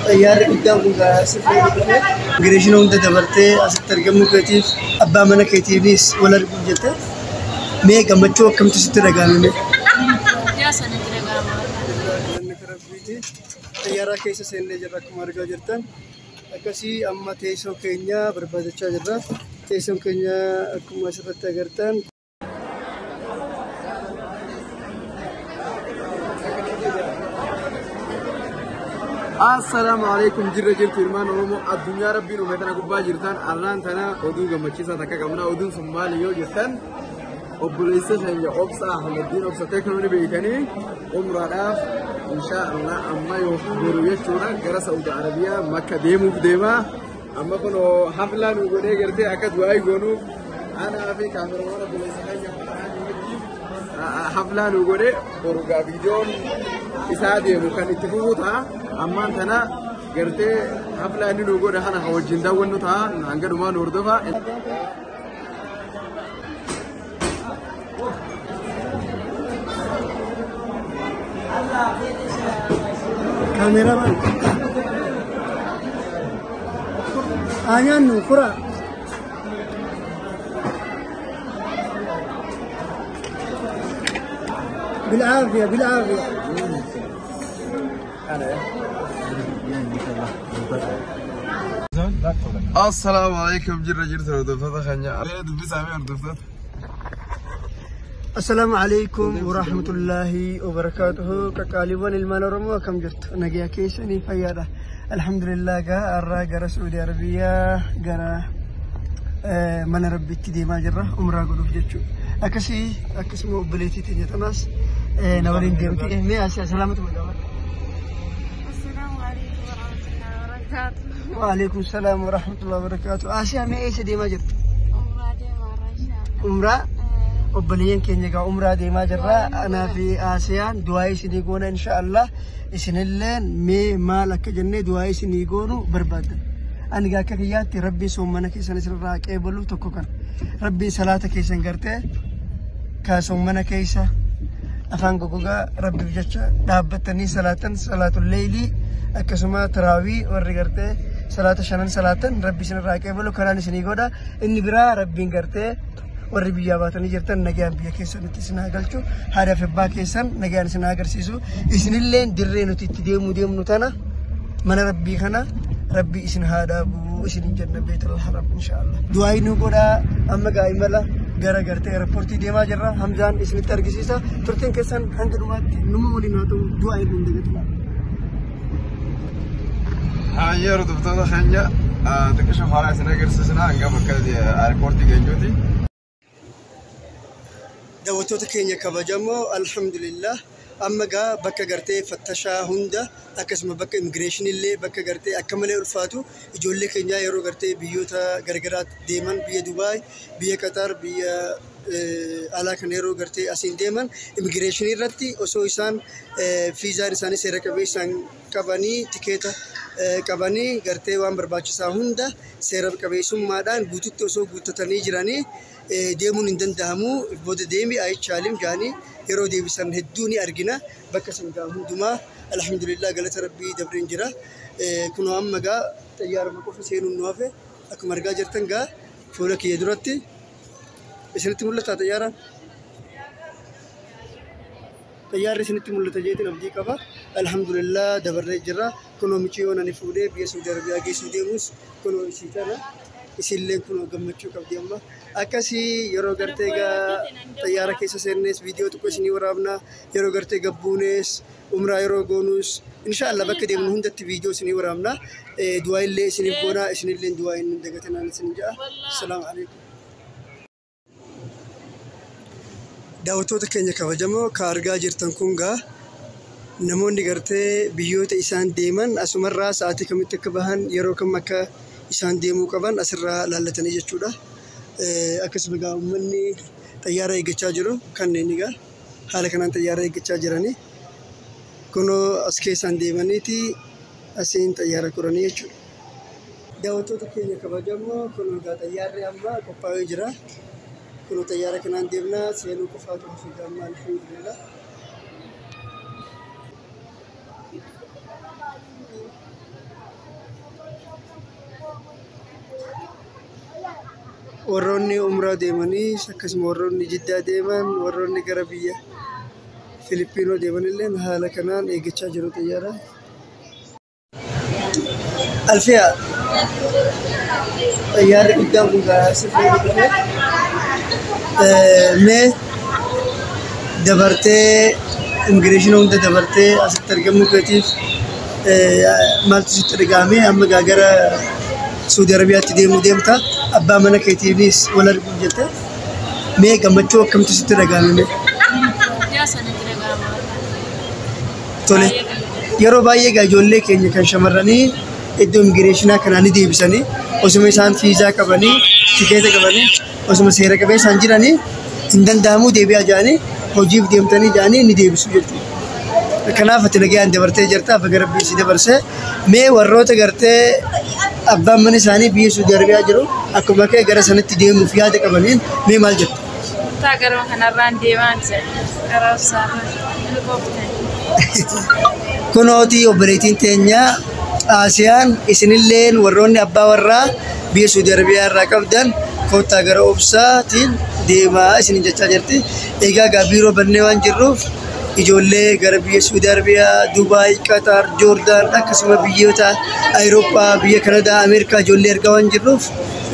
Xayyaarri guddaan kun asirra dhufe immigireeshinii hunda dabartee asitti argamuu keetiif abbaa mana keetiinis wal arguuf jettee mee gammachuu akkamtu sitti dhaga'ame? Guddaa sanatti dhaga'ama. Xayyaara keessa seennee jirra akkuma argaa jirtan. Akkasii amma teessoo keenya barbaadachaa jirra. Teessoon keenya akkuma asirratti agartan. Assalaamu alaikum jirra jirtu ilmaan Oromoo addunyaa rabbiin uume tana gubbaa jirtan arraan tana oduu gammachiisaa takka qabna oduun sun maali yoo jettan obboleessa keenya Obsa Ahmeddiin Obsa Teeknooni beekanii umraadhaaf inshaa Allah amma yoo boru jechuudha gara Saudi Arabiyaa Makka deemuuf deema amma kun haflaa nu godhee gartee akka du'aa goonuuf anaa fi kaameramaan obboleessa keenya wajjin haflaa nu godhee boru gaa viidiyoon isaa deemu kan itti fufu ta'a. Ammaan tana gartee haflaa inni nu godhe kana kan wajjin daawwannu ta'a hanga dhumaa nu hordofa. Kaameramaan. Haa nyaannu kuraa. بالعافية بالعافية. Assalaamu alaikum jirra jirtu hordoftoota keenya. Dubbisaa fi hordoftoota. Assalaamu alaikum warahmatullaahi wabarakaatuhu. Qaqqaaliiwwan ilmaan Oromoo akkam jirtu? Nagaa keessanii fayyaadha. Alhamdulillah gaa har'aa gara Saudi Arabiyaa gara mana Rabbiitti deemaa jirra umraa godhuuf jechuudha. Akkasii akkasuma obboleettii teenya tanaas na waliin deemti. Mee asii salaamatu gaafadha. Assalaamu alaikum warahmatullahi wabarakaatuh. Waalaikum salaam warahmatullahi wabarakaatuh. Asiyaa mee eessa deemaa jirtu? Umraa deemaa irra inshallah. Umraa obboleeyyan keenya egaa umraa deemaa jirra. Anaa fi Asiyaan du'aa isinii goona inshaallah. Isinilleen mee maal akka jennee du'aa isinii goonu barbaaddan. Ani egaa akka kiyyaatti rabbiin soommana keessan isinirraa qeebalu tokko kana. Rabbiin salaata keessan gartee ka soommana keessa afaan gogogaa rabbiif jecha dhaabbattanii salaatan salaatul leeylii akkasuma taraawii warri gartee salaata shanan salaatan rabbi isinirraa qeebalu karaan isinii godha. Inni biraa rabbiin gartee warri biyyaa baatanii jirtan nagaan biyya keessanitti isin haa galchu haadha fi abbaa keessan nagaan isin haa agarsiisu isinilleen dirree nuti itti deemuu deemnu tana mana rabbii kana rabbii isin haa dhaabu isinin jenna beetul haram inshaallah. Du'aa nu godhaa amma gaa imala gara gartee airpoortii deemaa jirra Hamzaan isinitti argisiisa turtiin keessan hanga dhumaatti numa waliin haa ta'u du'aa hin dagatinaa. Hayyee hordoftoota keenya xiqqisha faaraa isin agarsiisna hanga bakka airpoortii geenyuuti. Daawwattoota keenya kabajamoo alhamdulillah amma gaa bakka gartee fattashaa hunda akkasuma bakka immigireeshinii illee bakka gartee akka malee ulfaatu ijoollee keenyaa yeroo gartee biyyoota garagaraatti deeman biyya Dubaay biyya Qatar biyya alaa kan yeroo gartee asiin deeman immigireeshinii irratti osoo isaan fiizaan isaanii seera qabeessaan qabanii tikeeta qabanii gartee waan barbaachisaa hunda seera qabeessummaadhaan guututti osoo guuttatanii jiranii deemuun hin danda'amu. Booda deemi ayichaalim jaanii yeroo deebisan hedduu ni argina. Bakka san gaa hundumaa alhamdulillah galata rabbii dabreen jira. Kunoo amma gaa xayyaaruma qofa seenuun nu hafe akkuma argaa jirtan gaa fuula kiyya duratti isinitti mul'ata xayyaaraan. Xayyaarri isinitti mul'ata jeetiin abdii qaba. Alhamdulillah dabarree jirra. Kunoo miciyyoon ani fuudhee biyya Saudi Arabiyaa geessuu deemus kunoo isii tana. Isillee kunoo gammachuu qabdi amma. Akkasii yeroo gartee gaa xayyaara keessa seennes viidiyoo tokko isinii waraabna. Yeroo gartee gabbuunes umraa yeroo goonus inshaallah bakka deemnu hundatti viidiyoo isinii waraabna. Du'aa illee isiniif goona isinillee du'aa hin dagatinaan isin ja'a. Assalaamu alaikum. Daawwattoota keenya kabajamoo ka argaa jirtan kun gaa namoonni gartee biyyoota isaan deeman asumarraa sa'aatii kamitti akka bahan yeroo kam akka isaan deemuu qaban asirraa laallatanii jechuudha. Akkasuma egaa uummanni xayyaara eeggachaa jiru kanneen egaa haala kanaan xayyaara eeggachaa jiranii kunoo as keessaan deemaniiti asiin xayyaara koranii jechuudha. Daawwattoota keenya kabajamoo kunoo egaa xayyaarri amma qophaa'ee jira. Kunoo xayyaara kanaan deemnaa seenuu qofaatu hafe amma alhamdulillah. Warroonni umraa deemanii akkasuma warroonni Jiddaa deeman warroonni gara biyya Filipiinoo deemanillee haala kanaan eeggachaa jiru xiyyaara. Alfiyaa, xiyyaarri guddaan kun sirrii dhufe mee dabartee immigireeshinii hunda dabartee asitti argamuu keetiif maaltu sitti dhaga'ame? Amma gaa gara Suudi Arabiyaatti deemuu deemta, abbaa mana keetiinis wal arguuf jette, mee gammachuu akkamtu sitti dhaga'ame mee? Guddaa sanatti dhaga'ama. Tole. Yeroo baay'ee egaa ijoollee keenya kan shamarranii iddoo immigireeshinaa kanaa ni deebisanii, osuma isaan fiizaa qabanii, tikeeta qabanii, osuma seera qabeessaan jiranii hin danda'amuu deebi'aa jedhanii, hojiif deemtanii jedhanii ni deebisu jechuudha. Kanaaf ati nagayaan dabartee jirta, baga Rabbiin si dabarsee. Mee warroota gartee abbaan mana isaanii biyya Suudi Arabiyaa jiru akkuma kee gara sanatti deemuuf yaada qabaniin mee maal jettu? Kottaa garuma kanarraan deemaan jedha. Karaa obsaarra milkooftan. Kunooti obboleettiin teenya Asiyaan, isinilleen warroonni abbaa warraa biyya Suudi Arabiyaa irraa qabdan kottaa gara obsaatiin deemaa isinin jechaa jirti. Egaa gaa biiroo bannee waan jirruuf ijoollee gara biyya Suudi Arabiyaa, Dubaay, Qatar, Joordaan akkasuma biyyoota Awurooppaa, biyya Kanadaa, Ameerikaa ijoollee ergaa waan jirruuf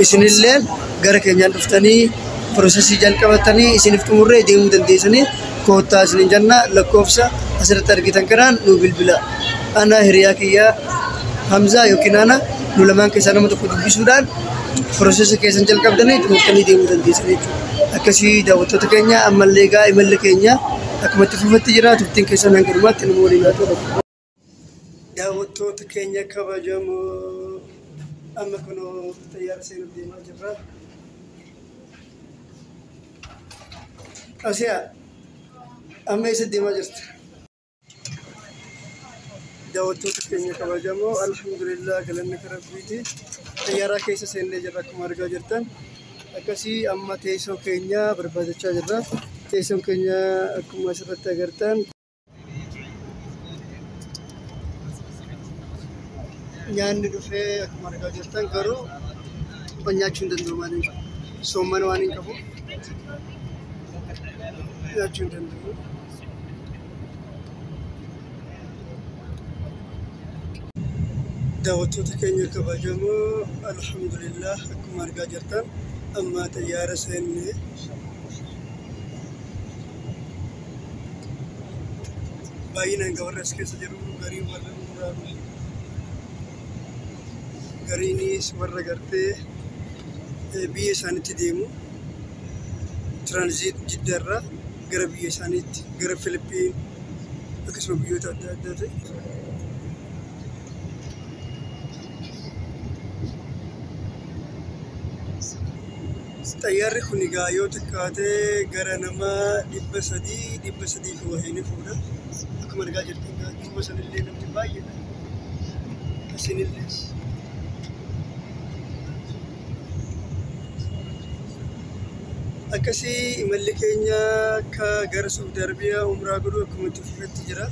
isinilleen gara keenyaan dhuftanii piroosesii jalqabatanii isiniif xumurree deemuu dandeessanii koottaa isinin jenna. Lakkoofsa asirratti argitan kanaan nu bilbila. Ana hiriyaa kiyyaa Hamzaa yookiin ana nu lamaan keessaa nama tokko dubbisuudhaan piroosesa keessan jalqabdanii xumurtanii deemuu dandeessan jechuudha. Akkasii daawwattoota keenya, ammallee egaa imalli keenya akkuma itti fufatti jira, turtiin keessan hanga dhumaatti nama waliin haa ta'u. Daawwattoota keenya kabajamoo, amma kunoo xayyaara seenuuf deemaa jirra. Asiyaa, amma eessa deemaa jirta? Daawwattoota keenya kabajamoo, alhamdulillah, galanni kan Rabbiiti. Xayyaaraa keessa seennee jirra akkuma argaa jirtan. Akkasii amma teessoo keenya barbaadachaa jirra. Teessoon keenya akkuma asirratti agartan. Nyaanni dhufee akkuma argaa jirtan, garuu nyaachuu hin danda'u, maaliif soommana waan hin qabu nyaachuu hin danda'u. Daawwattoota keenya kabajamoo, alhamdulillah, akkuma argaa jirtan amma xayyaara seenne. Baay'inaan warra as keessa jiru garii warra umuraa, gariinis warra gartee biyya isaaniitti deemu, transit Jiddaarraa gara biyya isaaniitti, gara Filipiin akkasuma biyyoota adda addaati. Xayyaarri kun egaa yoo xiqqaate gara nama 300, 300 fi wahii ni fuudha. Akkuma argaa jirtan egaa duuba sanillee namni baay'eedha. Asinillee. Akkasii imalli keenya akka gara Saudi Arabiyaa umraa godhuu akkuma itti fufetti jira.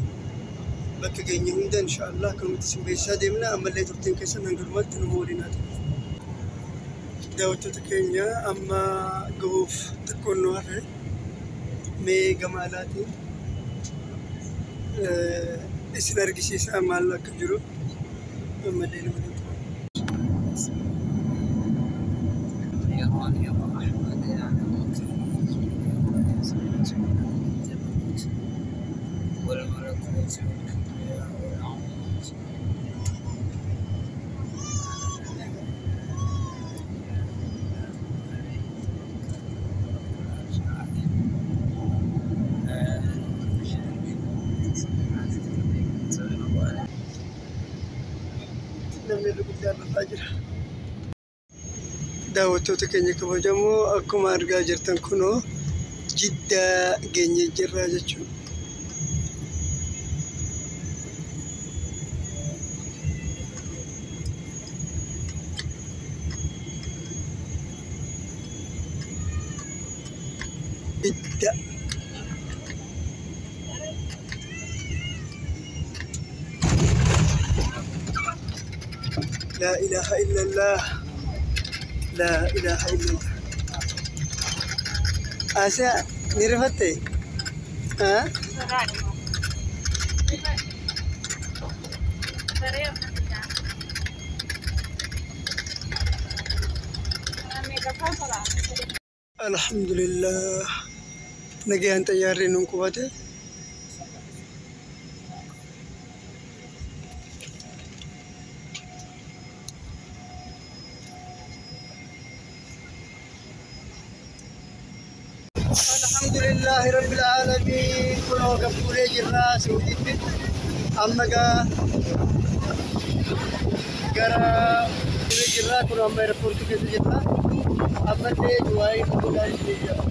Bakka geenye hunda inshaallah akkanumatti isin beeksisaa deemna. Ammallee turtiin keessan hanga dhumaatti nu waliin haa ta'u. Daawwattoota keenya, amma gahuuf xiqqoon nu hafe, mee gama alaatiin isin argisiisaa maal akka jiru, ammallee nama tura. والملكوت والكبرياء والعظمة. Namni irra guddaan rafaa jira. Daawwattoota keenya kabajamoo, akkuma argaa jirtan kunoo Jiddaa geenye jirra jechuudha. Jidda. لا إله إلا الله، لا إله إلا الله. Asiyaa ni rifatte? Alhamdulillah. Nagayaan xayyaarri nuun qubate. Alhamdulillahi rabbil aalamiin. Kunoo gabbuulee jirraa Suudiitti. Amma gaa gara jirraa kunoo amma eerpoortii keessa jirra. Ammallee du'aayii godhaa isinii jira.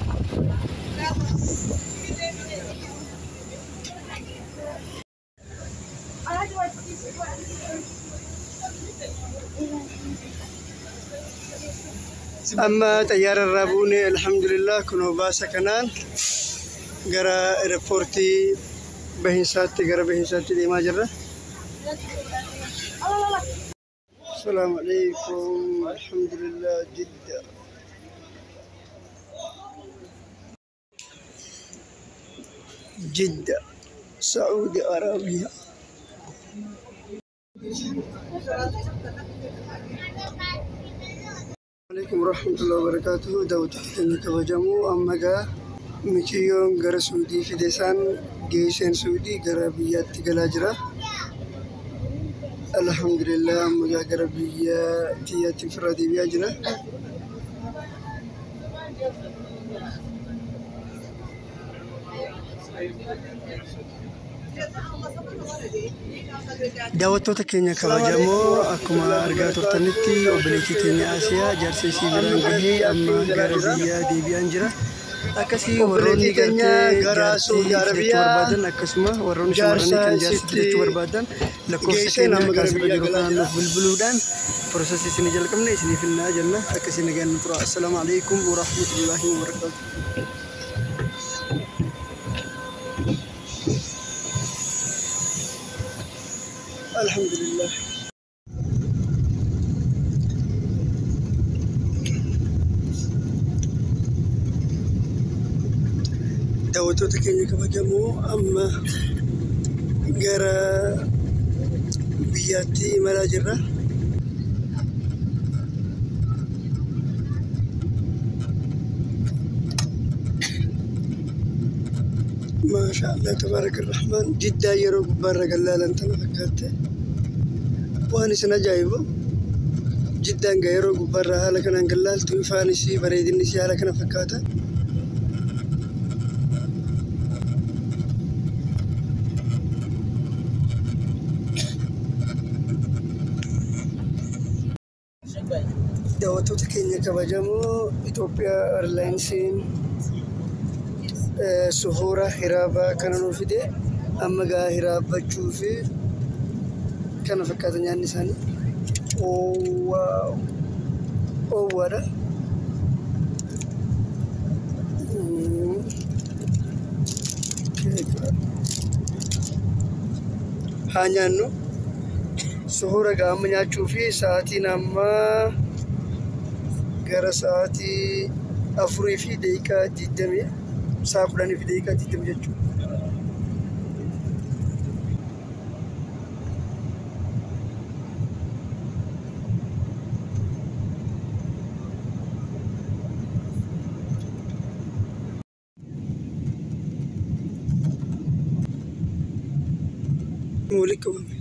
Amma xayyaara irraa buune alhamdulillah kunoo baasa kanaan gara eerpoortii bahinsaatti gara bahinsaatti deemaa jirra. Asalaamu alaikum alhamdulillah Jidda. Jidda Saudi Arabia. Alaikum warahmatullahi wabarakatuh. Daawwattoota keenya kabajamoo amma gaa mucayyoon gara Suudii fide isaan geesseen Suudii gara biyyaatti galaa jira. Alhamdulillah amma gaa gara biyya kiyyaatti ofirraa deebi'aa jira. Daawwattoota keenya kabajamoo akkuma argaa turtanitti obboleettii keenya Asiyaa jaarsa isii biraan gahee amma gara biyyaa deebi'aan jira. Akkasii warroonni Obboleettii keenya gartee gara jaartii Saudi fidachuu Arabiyaa barbaadan akkasuma warroonni shamarranii jaarsa kan jaarsa isitti fidachuu barbaadan lakkoofsa geesseen keenya amma gara kaasirra biyyaa jiru galaa kanaan jira. nuuf bilbiluudhaan piroosesii isinii jalqabne isiniif hinnaa jenna. Akkasii nagaan nu tura. Assalaamu alaikum warahmatullaahi wabarakaatuh. Alhamdulillah. Daawwattoota keenya kabajamoo amma gara biyyaatti imalaa jirra. Maasha Allah tabaaraka rahmaan. Jiddaa yeroo gubbaarra gallaalan tana fakkaatte. Waan isin ajaa'ibu jiddaan gaa yeroo gubbaarra haala kanaan gallaaltu ifaan isii bareedinni isii haala kana fakkaata. Daawwattoota keenya kabajamoo Itoophiyaa Airlaayinsiin suhuura hiraabaa kana nuu fide amma gaa hiraabbachuu fi kana fakkaata nyaanni isaanii. Oowwaadha. Haa nyaannu. Suhuura gaa amma nyaachuu fi sa'aatiin ammaa gara sa'aatii 4:20 sa'a 10:20 jechuudha. Walitti qabame.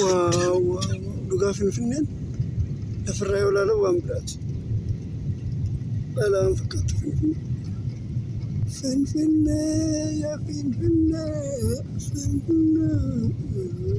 Waaw waaw dhugaa Finfinneen lafarraa yoo ilaalan waan biraati. Dhaalaan fakkaattu Finfinnee. Finfinnee yaa Finfinnee Finfinnee.